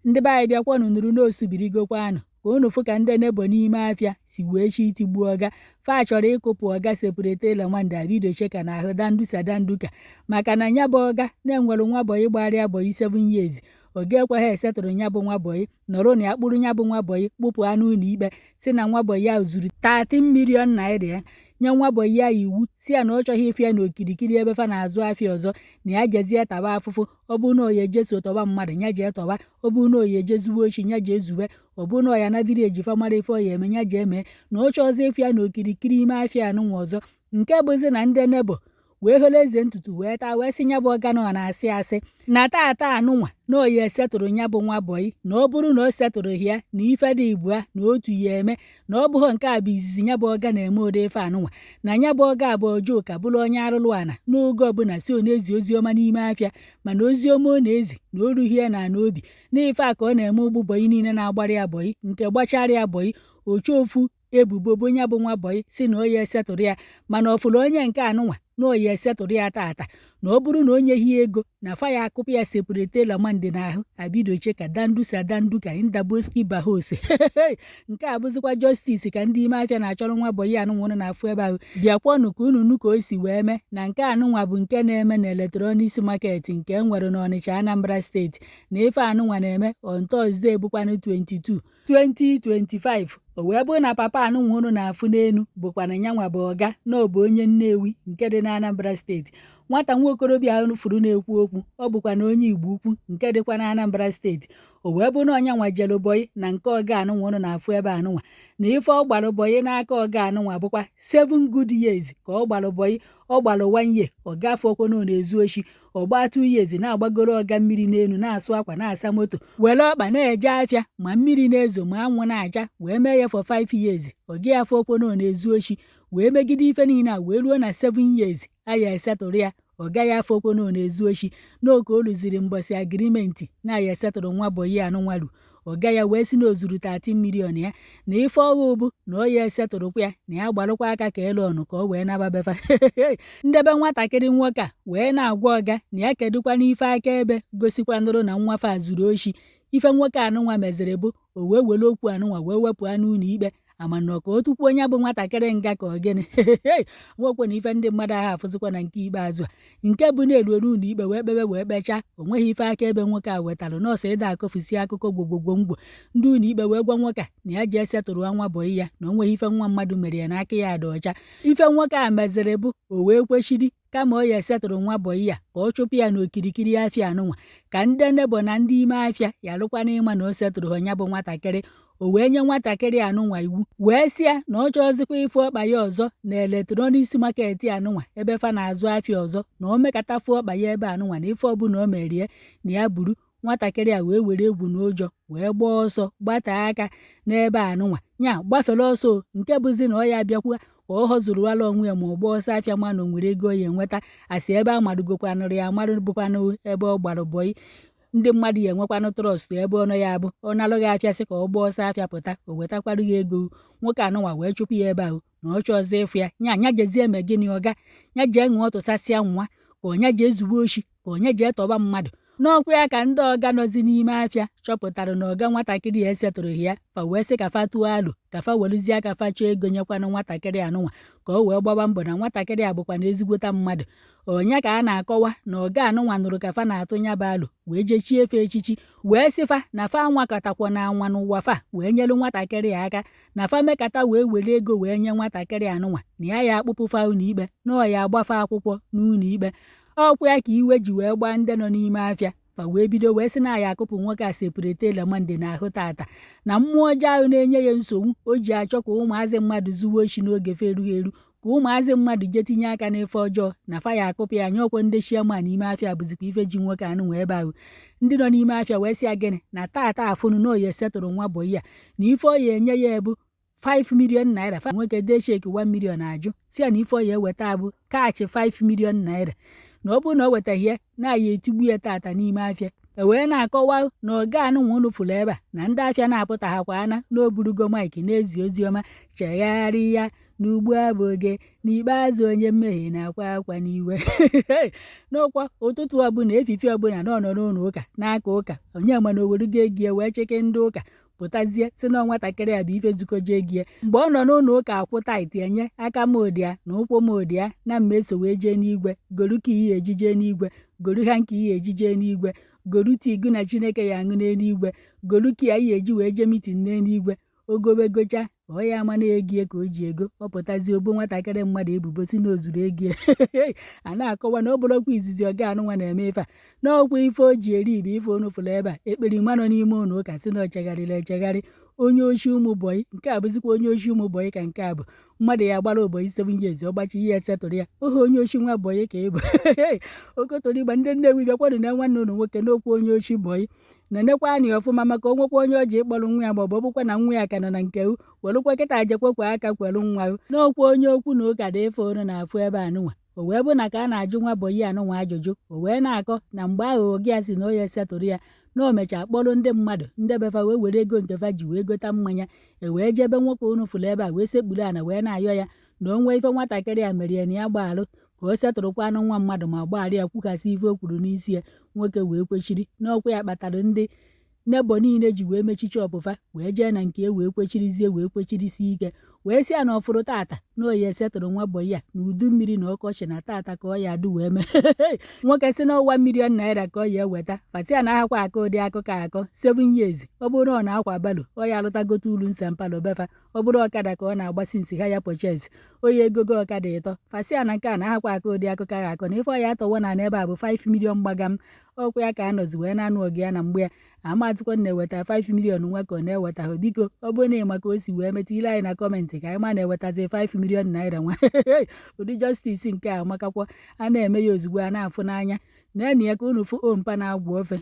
Ndị be anyị, bịakwanụ nụrụ n'osubirigokwanụ ka unu fụ ka ndị neighbour n'ime afịa si wee chi itigbu ọga. Fa chọrọ ịkụpụ ọga Separate Lamande Abido Cheka na ahụ dandusa danduka, maka na nya bụ ọga na-enwere nwa boy gbarịa boy 7 years. Ọga ekweghị esetụrụ nya bụ nwa boy, nọrọ na ya kpụrụ nya bụ nwa boy kpụpụ anụ ụlọ ikpe, si na nwa boy ahụ zuru 13 million naira. Ya nye nwa boy ya iwu si ya na ọ chọghị ịfịa n'okirikiri ebe fa na-azụ afịa ọzọ, na ya jezie taba afụfụ. Ọ bụ na oya ejeso tọba mmadụ, nya jee tọba. Ọ bụ na oya eje zuwe ochi, nya jee zuwe. Ọ bụ na ọya na village fa mara ife ọya eme, nya jee mee, na ọ chọọzi ịfịa n'okirikiri ime afịa anụnwa ọzọ. Nke bụzi na ndị neighbour wee holo eze ntutu wee taa, wee sị nya bụ ọga na ọ na-asị asị, na tata anụnwa na oya esetụrụ nya bụ nwa boy, na ọ bụrụ na o setụrụghị ya, na ife dị ibua na otu ya eme, na ọ bụghị nke a bụ izizi nya bụ ọga na-eme ụdị ife anụnwa, na nya bụ ọga abụ ọjọọ ka bụrụ onye arụrụ ana n'oge ọbụla si ọ na-ezi ozi ọma n'ime afịa, mana ozi ọma ọ na-ezi na o rughị ya na ana obi, na ife a ka ọ na-eme ụgbụ boy niile na-agbara ya boy nke gbachara ya boy ochu ofu ebubo bụ nya bụ nwa boy si na oya esetụrụ ya, mana ọ fụrụ onye nke anụnwa na oya esetụrụ ya tata, na ọ bụrụ na o nyeghị ya ego, na fa ya akụpụ ya Separate Lamande n'ahụ Abido Cheka dandusa danduka indaboski bahose. Nke a bụzikwa justice ka ndị ime afịa na-achọrọ nwa boy anụnwa ụnụ na-afụ ebe ahụ. Bịakwanụ ka unu nụ ka o si wee mee na nke anụnwa bụ nke na-eme na electronics market nke e nwere n'Ọnịcha, Anambra Steeti, na ife anụnwa na-eme on Thursday bụkwanụ 22 2025. O wee bụrụ na papa anụnwa unu na-afụ n'elu bụkwana nyanwa bụ ọga, na ọ bụ onye Nnewi nke dị na Anambra Steeti. Nwata nwa okorobịa ahụ furu na-ekwu okwu, ọ bụkwa na onye Igbo Ukwu nke dịkwa na Anambra Steeti. O wee bụ na ọnyanwa jelu boy na nke ọga anụnwa unu na-afụ ebe anụnwa, na ife ọ gbalụ boy n'aka ọga anụnwa bụkwa 7 good years ka ọ gbalụ boy. Ọ gbalụ 1 year, ọ gafeokwana na-ezu oshi. Ọ gbaa 2 years na-agbagoro ọga mmiri n'elu, na-asụ akwa, na-asa moto, were ọkpa na-eje afịa ma mmiri na-ezo ma anwụ na-acha, wee mee ya for 5 years. Ọ gị afọ okwana na-ezu oshi, wee megide ife niile a wee ruo na 7 years aya esetụrụ ya. Ọ gaghị afọ okwana na-ezu oshi n'oke o luziri mbọsị agreement na aya esetụrụ nwa boy anụnwaru. Ọga ya wee sị na o zuru 13 million ya, na ife ọghụ bụ na ọ ya esetụrụkwa ya, na ya gbarụkwa aka ka elu ọnụ ka ọ wee nababefa ndebe. Nwatakịrị nwoke a wee na-agwa ọga na ya kedụkwa n'ife akaebe gosikwanụrụ na nwa fa zuru oshi. Ife nwoke anụnwa meziri bụ o wee were okwu anụnwa wee wepụ anụ ụlọ ikpe amana ka o tukwuo onye bụ nwatakịrị nga ka ọ gịnị nwekwe na ife ndị mmadụ ahụ afụzikwa na nke ikpeazụ a nke bụ na-eruo n'ụlọ ikpe wee kpebe wee kpechaa. O nweghị ife akaebe nwoke a wetara, nọọsụ ịda akọfusi akụkọ gwogwogwongwo. Ndị ụlọ ikpe wee gwa nwoke a na ya ji esetụrụ nwa boy ya, na o nweghị ife nwa mmadụ mere ya n'aka ya dị ọcha. Ife nwoke a meziri bụ o wee kwechiri, kama ọ ya esetụrụ nwa boy ya, ka ọ chụpụ ya n'okirikiri afịa anụnwa, ka ndị neighbour na ndị ime afịa ya lụkwana ịma na o setụrụ ya bụ nwatakịrị. O wee nye nwatakịrị anụnwa iwu wee sị ya na ọ chọọzikwa ịfụ ọkpa ya ọzọ na electronics market anụnwa ebe fa na-azụ afịa ọzọ, na o mekata fụ ọkpa ya ebe anụnwa, na ife ọbụla o merie na ya buru. Nwatakịrị a wee were egwu na ụjọ wee gbaa ọsọ gbatee aka n'ebe anụnwa nya gbafere ọsọ, nke bụzi na ọ ya bịakwa ka ọ họzụrụwala onwe ya ma ọ gbaa ọsọ afịa, ma na o nwere ego ya enweta asị ebe a marụgokwanụrụ ya amarụ bụkwanụ ebe ọ gbara boy. Ndị mmadụ ya enwekwanụ trust ebe ọ nọ, ya bụ ọ nalụghị afịa, sị ka ọ gbaa ọsọ afịa pụta, o wetakwarụ ya ego. Nwoke anụnwa wee chụpụ ya ebe ahụ, na ọ chọọzọ ịfụ ya nya nya jezie eme gịnị? Ọga nya jee ṅụọ tụsasịa nwa, ka ọnya jee zuwe oshi, ka ọnya jee tọba mmadụ n'ọkwa ya. Ka ndị ọga nọzi n'ime afịa chọpụtara na ọga nwatakịrị ya esetụrụghị ya, fa wee sị ka fa tụọ alụ ka fa weluzie aka fa chọọ ego nyekwanụ nwatakịrị anụnwa ka o wee gbaba mbọ, na nwatakịrị a bụkwa na ezigbota mmadụ. Ọnya ka a na-akọwa na ọga anụnwa nụrụ ka fa na-atụ nya bụ alụ, wee jechie efe echichi, wee sị fa na fa anwakọtakwa na anwa n'ụwa fa wee nyelu nwatakịrị ya aka, na fa mekata wee were ego wee nye nwatakịrị anụnwa, na ya ya akpụpụ fa ụlọ ikpe, na ọ ya agbafa akwụkwọ n'ụlọ ikpe. Ọkwa ya ka iwe ji wee gbaa ndị nọ n'ime afịa, fa wee bido wee sị na ya akụpụ nwoke a Separate Lamande n'ahụ tata, na mmụọ ọjọọ ahụ na-enye ya nsogbu o ji achọ ka ụmụazị mmadụ zuwe oshi n'oge fa erughị eru, ka ụmụazị mmadụ jee tinye aka n'ife ọjọọ, na fa ya akụpụ ya anya. Ọkwa ndị chairman n'ime afịa bụzikwa ife ji nwoke anụnwa ebe ahụ. Ndị nọ n'ime afịa wee sị ya gịnị, na tata afụnụ na oyi esetụrụ nwa boy ya, na ife ọ ya enye ya ebu 5 million naira. Fa nwoke dee cheque 1 million ajụ, si ya na ife ọ ya eweta bụ cash 5 million naira, na ọ bụrụ na ọ wetaghị ya, na ya etigbu ya tata n'ime afịa. E wee na-akọwa na ọga anụnwa unu fụrụ ebe a na ndị afịa na-apụtaghakwa ana na o burugo mic na-ezi ozi ọma, chegharịa n'ugbu a bụ oge n'ikpeazụ, onye mmehie na-akwa akwa n'iwe. N'ọkwa ụtụtụ ọbụla, efifi ọbụla, na ọ nọ n'ụlọ ụka n'aka ụka. Onye ma na owerugo ego ya wee cheke ndị ụka pụtazie si na nwatakịrị a bụ ife zukọje ego ya. Mgbe ọ nọ n'ụlọ ụka akwụ tithe, enye aka m ụdịa na ụkwụ m ụdịa na mma eso wee jee n'igwe. Goru ka ihe ejije n'igwe, goru ha nke ihe ejije n'igwe, goru tii gụ na Chineke ya aṅụ n'eluigwe, goru ka ya ihe eji wee jee meeting n'eluigwe. Ogobegocha ọ ya ama na ego ka o ji ego ọ pụtazie obo nwatakịrị mmadụ ebubo si na ozuru ego. A na-akọwa na ọ bụrụkwa izizi ọga anụnwa na-eme ife a, n'ọkwa ife o ji eri ibe ife unu fụrụ ebe a. Ekperima nọ n'ime ụlọ ụka si na ọ chegharịrị echegharị. Onye oshi ụmụ boy, nke a bụzikwa onye oshi ụmụ boy. Ka nke a bụ mmadụ ya gbara ụbọyị 7 years, ọgbachi ihe esetụrụ ya ohe. Onye oshi nwa boy ka ị bụ. Okotorigba ndị Nnewi, bịakwanụ na nwanne unu nwoke n'okwu onye oshi boy. Nenekwa anyị ọfụma, maka onwekwa onye ọji ịkpọrọ nwa ya, maọbụ ọ bụkwa na nwa ya ka nọ na nke u welụkwa kịta jekwekwa aka kwelu nwa u n'okwu onye okwu na ụka dị. Ife unu na-afụ ebe anụnwa, o wee bụ na ka a na-ajụ nwa boy anụnwa ajụjụ, o wee na-akọ na mgbe ahụ gị ya si na onye setụrụ ya, na o mechaa kpọrọ ndị mmadụ ndị befa wee were ego nke fa ji wee gota mmanya, e wee jebe nwoke unu fụrụ ebe a, wee sekpuru ana wee na-ayọ ya na o nwee ife nwatakịrị a merie na ya gbaalụ, ka o setụrụkwa anụ nwa mmadụ ma gbaghara ya, kwughasị ife o kwuru n'isi ya. Nwoke wee kwechiri n'ọkwa ya kpatara ndị neighbour niile ji wee mechi shop fa, wee jee na nke e wee kwechirizie, wee kwechirisie ike, wee sị ya na ọfụrụ tata na oyi esetụrụ nwa boy a na udu mmiri na ọkọchị na tata ka ọ ya adụ wee mee. Nwoke si na ọwa ₦1 million ka ọ ya eweta. Fatia na ahakwa akọ ụdị akụkọ akọ 7 years. Ọ bụrụ na ọ na-akwa barrow, ọ ya alụtagote ulu nsampalo befa. Ọ bụrụ ọkada ka ọ na-agbasi nsi ha ya purchase oyi egogo ọkada ịtọ. Fasia na nke a na-ahakwa akọ ụdị akụkọ ahụ akọ na ife ọ ya atọwo na n'ebe a bụ 5 million gbagam. Ọkwa ya ka a nọzi wee na-anụ ọgụ ya na mgbe ya amatụkwa na-eweta 5 million nwa ka ọ na-eweta ha. Biko, ọ bụrụ na ị maka o si wee metụ ile anyị na comment ka anyị ma na-ewetazi 5 million naira nwa. Ụdị justice nke a amakakwa a na-eme ya ozugbo a na-afụ n'anya. Naanị ya ka unu fụ ompa na-agwụ ofe.